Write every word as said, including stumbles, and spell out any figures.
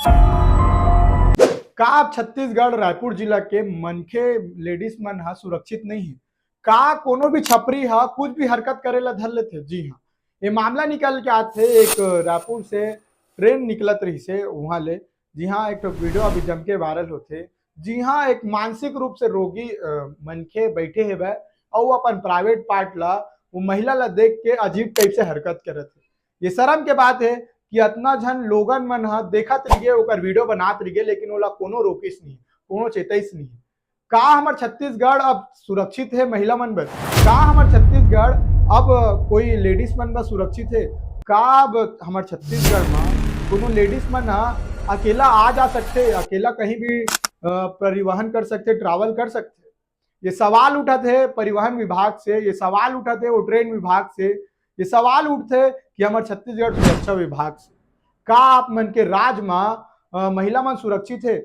का अब छत्तीसगढ़ रायपुर जिला के मनखे, लेडीज मन ह सुरक्षित नहीं है? का कोनो भी छपरी ह कुछ भी हरकत करे ला धर लेथे? जी हाँ, ये मामला निकल के आथे एक रायपुर से ट्रेन निकलत रहिसे उहाँ ले, जिहाँ एक ठो वीडियो अभी जम के वायरल होथे, जिहाँ एक मानसिक रूप से रोगी अ, मनखे बैठे हेवय अउ अपन प्राइवेट पार्ट ला, वो महिला ला देख के अजीब टाइप से हरकत करत हे। ये शर्म के बात है कि अतना झन लोगन मन ह देखत रहिगे, ओकर वीडियो बनात रहिगे, लेकिन ओला कोनो रोकिस नहीं, कोनो चेतइस नहीं। का हमर छत्तीसगढ़ अब सुरक्षित है महिला मन बर? का हमर छत्तीसगढ़ अब कोई लेडीज मन बर सुरक्षित है? का अब हमर छत्तीसगढ़ म कोनो लेडीज मन ह अकेला आ जा सकथे, अकेला कहीं भी अ, परिवहन कर सकथे, ट्रैवल कर सकथे? ये सवाल उठत हे परिवहन विभाग से, ये सवाल उठत हे वो ट्रेन विभाग से, ये सवाल उठथे कि हमर छत्तीसगढ़ सुरक्षा विभाग से। का आप मन के राज म अ, महिला मन सुरक्षित हे?